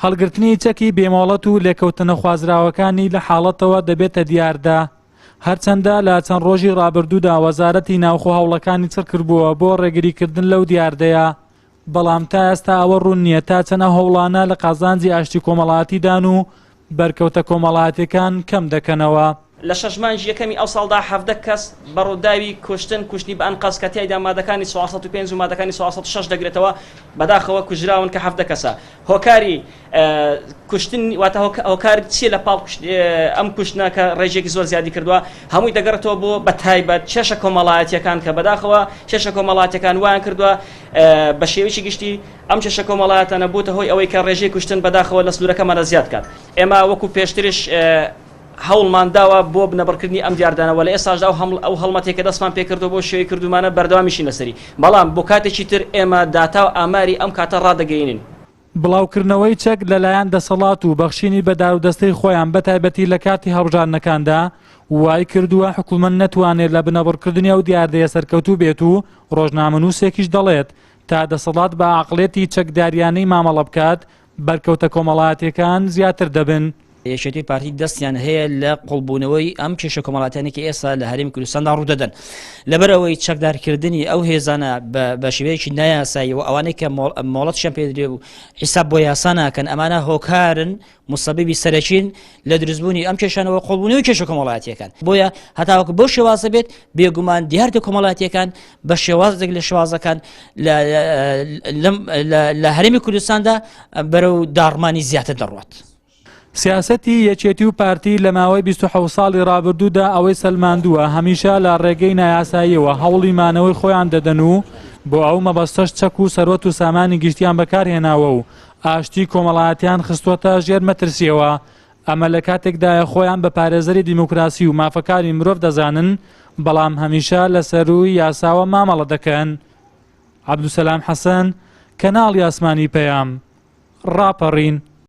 هەڵگرتنی چەکی بێمۆڵەت و لێکەوتە نەخوازراوەکانی لە حاڵەتەوە دەبێتە دیاردە. هەرچەندە لە چەند ڕۆژی ڕابردوودا وەزارەتی ناوخۆ هەوڵەکانی چڕکردبووەوە بۆ ڕێگریکردن لەو دیاردەیە، بەڵام تا ئێستا ئەوە ڕوون نییە تا چەند ئەو هەوڵانە لە قازانجی ئاشتی کۆمەڵایەتیدان و بەرکەوتە کۆمەڵایەتیەکان کەم دەکەنەوە. لە شەش مانگی یەکەمی ئەوساڵدا 17 کەس بە ڕووداوی کوشتن، کوشتنی بە ئەنقەست کە تیایدا مادەکانی 405 و مادەکانی 406 دەگرێتەوە، بەداخەوە کوژراون کە 17 کەسە. هۆکاری کوشتن واتە هۆکار چییە لە پاڵ ئەم کوشتنە کە ڕێژێکی زۆر زیادی کردووە؟ هەمووی دەگەڕێتەوە بۆ بە تایبەت کێشە کۆمەڵایەتیەکان کە بەداخەوە کێشە کۆمەڵاتیەکان وایان کردووە بە شێوەیەکی گشتی ئەم کێشە کۆمەڵایەتانە بووتە هۆی ئەوەی کە ڕێژەی کوشتن بەداخەوە لە سنوورەکەمانە زیاد کات. ئێمە وەکو پێشترش هەوڵمان داوە بۆ بنەبڕکردنی ئەم دیاردانە وە لە ئێستاشدا ئەو هەڵمەتێک کە دەستمان پێکردووە بۆ شێوەی کردوومانە بەردەوامیشین لەسەری، بەڵام بۆ کاتێکی تر ئێمە داتا و ئاماری ئەم کاتە ڕادەگەیەنین. بڵاوکردنەوەی چەک لەلایەن دەسەڵات و بەخشینی بە دارودەستەی خۆیان بەتایبەتی لە کاتی هەڵبژاردنەکاندا وای کردووە حکومەت نەتوانێت لە بنەبڕکردنی ئەو دیاردەیە سەرکەوتوو بێت و ڕۆژنامەنووسێکیش دەڵێت تا دەسەڵات بە عەقڵیەتی چەکداریانەی مامەڵە بکات بەرکەوتە کۆمەڵایەتیەکان زیاتر دەبن. یەکێتی و پارتی دەستیان هەیە لە قوڵبوونەوەی ئەم کێشە کۆمەڵاتیانەی کە ئێستا لە هەرێمی کوردستاندا ڕوودەدەن. لەبەر ئەوەی چەکدارکردنی ئەو هێزانە بە شێوەیەکی نایاسایی و ئەوانەی کە مۆڵەتیان پێدرێ و حیساب بۆ یاسا ناکەن، ئەمانە هۆکارن، موسەبیبی سەرەکین لە دروستبوونی ئەم کێشانەوە قوڵبوونەوەی کێشە کۆمەڵایەتیەکان. بۆیە هەتاوەکو بەو شێوازە بێت، بێگومان دیاردە کۆمەڵایەتیەکان بە شێوازێک لە شێوازەکان لە هەرێمی کوردستاندا بەرەو داڕمانی زیاتر دەڕوات. سیاسەتی یەکێتی و پارتی لە ماوەی 27 ساڵی ڕابردوودا ئەوەی سەلماندووە هەمیشە لە ڕێگەی نایاساییەوە هەوڵی مانەوەی خۆیان دەدەن و بۆ ئەو مەبەستەش چەک و سەروەت و سامانی گشتیان بەکارهێناوە و ئاشتی کۆمەڵایەتیان خستووەتە ژێر مەترسیەوە. ئەمە لە کاتێکدایە خۆیان بە پارێزەری دیموکراسی و مافەکانی مرۆڤ دەزانن، بەڵام هەمیشە لە سەرووی یاساوە مامەڵە دەکەن. عەبدولسەلام حەسەن، کەناڵی ئاسمانی پەیام، ڕاپەڕین.